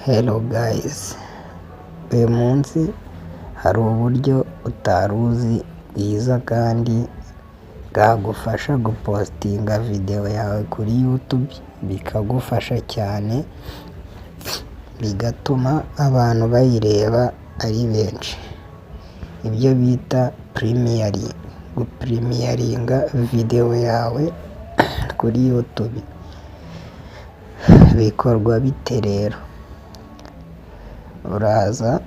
Hello guys, uyu munsi hari uburyo utari uzi bwiza kandi bwagufasha gupostinga video yawe kuri YouTube, bikagufasha cyane, bigatuma abantu bayireba ari benshi. Ibyo bita premiering, gupremieringa video yawe kuri YouTube. Bikorwa bite rero? Uraza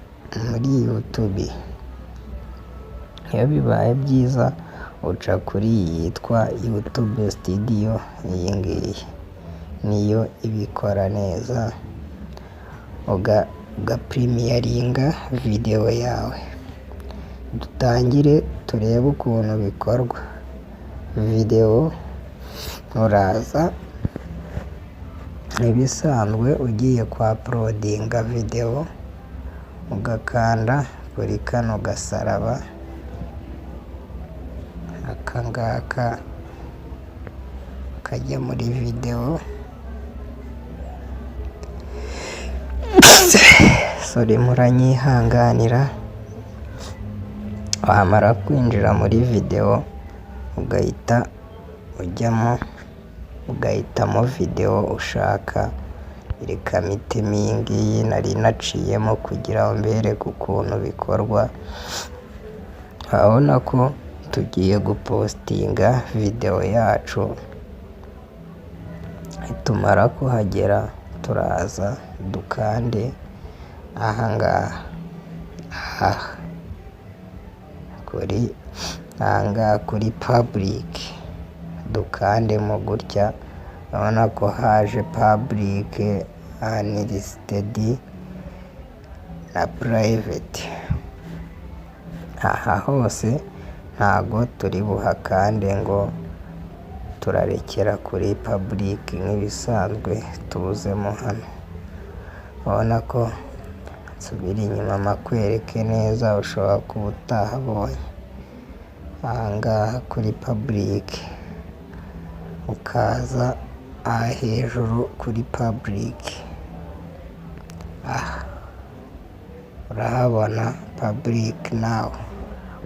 muri YouTube, iyo bibaye byiza uca kuri iyi yitwa YouTube Studio, iyi ngiyi niyo ibikora neza, ugapremieringa video yawe. Dutangire turebe ukuntu bikorwa. Video uraza nk'ibisanzwe ugiye kuuploadinga video, ugakanda kuri kano gasaraba, aka ngaka, ukajya muri video, sorry, muranyihanganira, wamara kwinjira muri video ugahita ujyamo, ugahitamo video ushaka, reka mpitemo iyi ngiyi nari naciyemo kugira ngo mbereke ukuntu bikorwa. Urabona ko tugiye gupostinga video yacu, nitumara kuhagera turaza dukande aha ngaha, aha kuri aha ngaha kuri public, dukandemo gutya, urabona ko haje public, unlisted na private. Aha hose ntago turi buhakande ngo turarekera kuri public nk'ibisanzwe, tuzemo hano. Urabona ko nsubira inyuma mpakwereke neza, ushobora kuba utahabonye. Aha ngaha kuri public, ukaza aha hejuru kuri public, aha urahabona public now,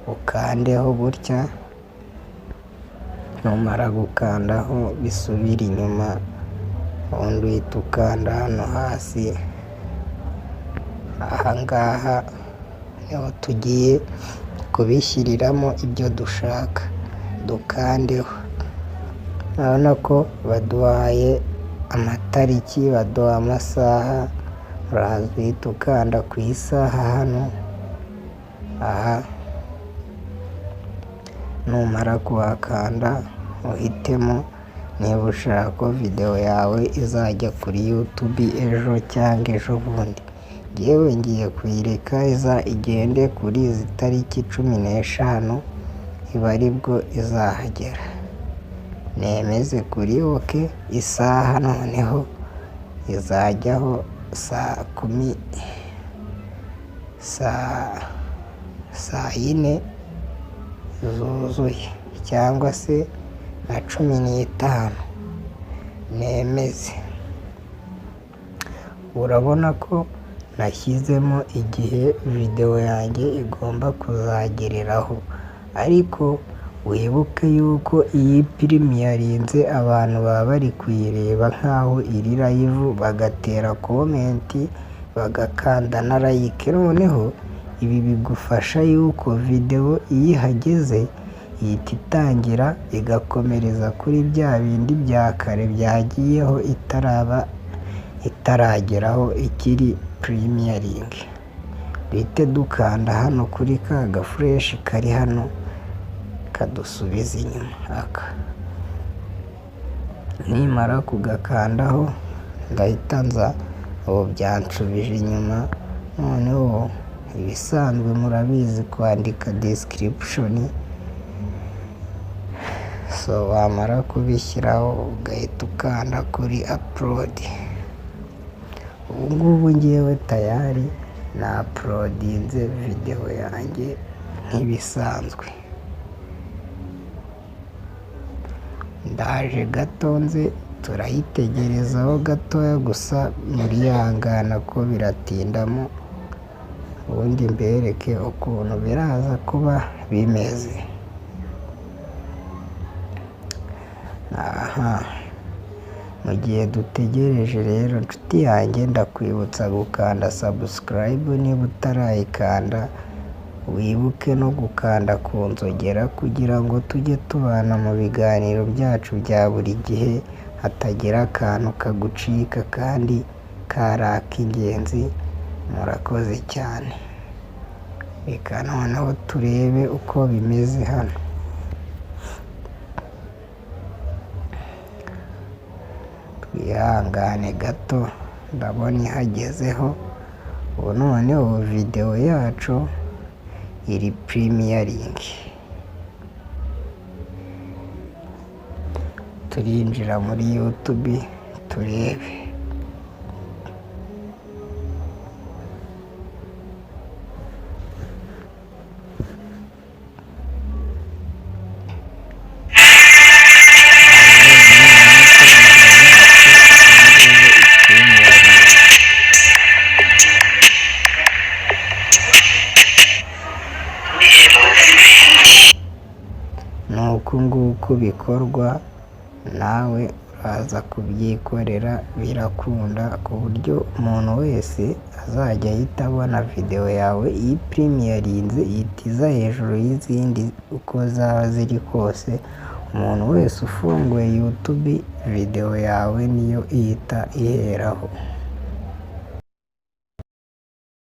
ukandeho gutya, numara gukandaho bisubire inyuma, ubundi uhita ukanda hano hasi, aha ngaha niho tugiye kubishyiriramo ibyo dushaka, dukandeho. Urabona ko baduhaye amatariki, baduha amasaha, uraza uhita ukanda ku isaha hano, aha numara kuhakanda uhitemo niba ushaka ko video yawe izajya kuri YouTube ejo cyangwa ejobundi. Njyewe ngiye kuyireka iza igende kuri izi tariki 15, iba aribwo izahagera. Nemeze kuri OK, isaha noneho izajyaho saa kumi, saa yine zuzuye cyangwa se na 15, nemeze. Urabona ko nashyizemo igihe video yanjye igomba kuzagereraho, ariko wibuke yuko iyo ipremierinze abantu baba bari kuyireba nkaho iri live, bagatera comment, bagakanda na like. Noneho ibi bigufasha yuko video iyo ihageze ihita itangira igakomereza kuri bya bindi bya kare byagiyeho itaraba itarageraho ikiri premiering. Duhite dukanda hano kuri ka gaflèche kari hano kadusubiza inyuma, aka. Nimara kugakandaho ndahita nza, ubu byanshubije inyuma, noneho ibisanzwe murabizi kwandika description, so wamara kubishyiraho ugahita ukanda kuri upload. Ubu ngubu njyewe tayari nauploadinze video yanjye nk'ibisanzwe. Ndaje gato nze Turayitegerezaho gatoya gusa, murihangana ko biratindamo, ubundi mbereke ukuntu biraza kuba bimeze. Aha, mu gihe dutegereje rero nshuti yanjye, ndakwibutsa gukanda subscribe niba utarayikanda, wibuke no gukanda ku nzogera kugira ngo tujye tubana mu biganiro byacu bya buri gihe, hatagira akantu kagucika kandi kari ak'ingenzi. Murakoze cyane. Reka noneho turebe uko bimeze hano. Twihangane gato, ndabona ihagezeho. Ubu noneho videwo yacu iri premiering. Turinjira muri YouTube turebe. Ni uku nguku bikorwa, nawe uraza kubyikorera birakunda, ku buryo umuntu wese azajya ahita abona videwo yawe iyi-premierinze, ihita iza hejuru y'izindi uko zaba ziri kose. Umuntu wese ufunguye YouTube, videwo yawe niyo ihita iheraho.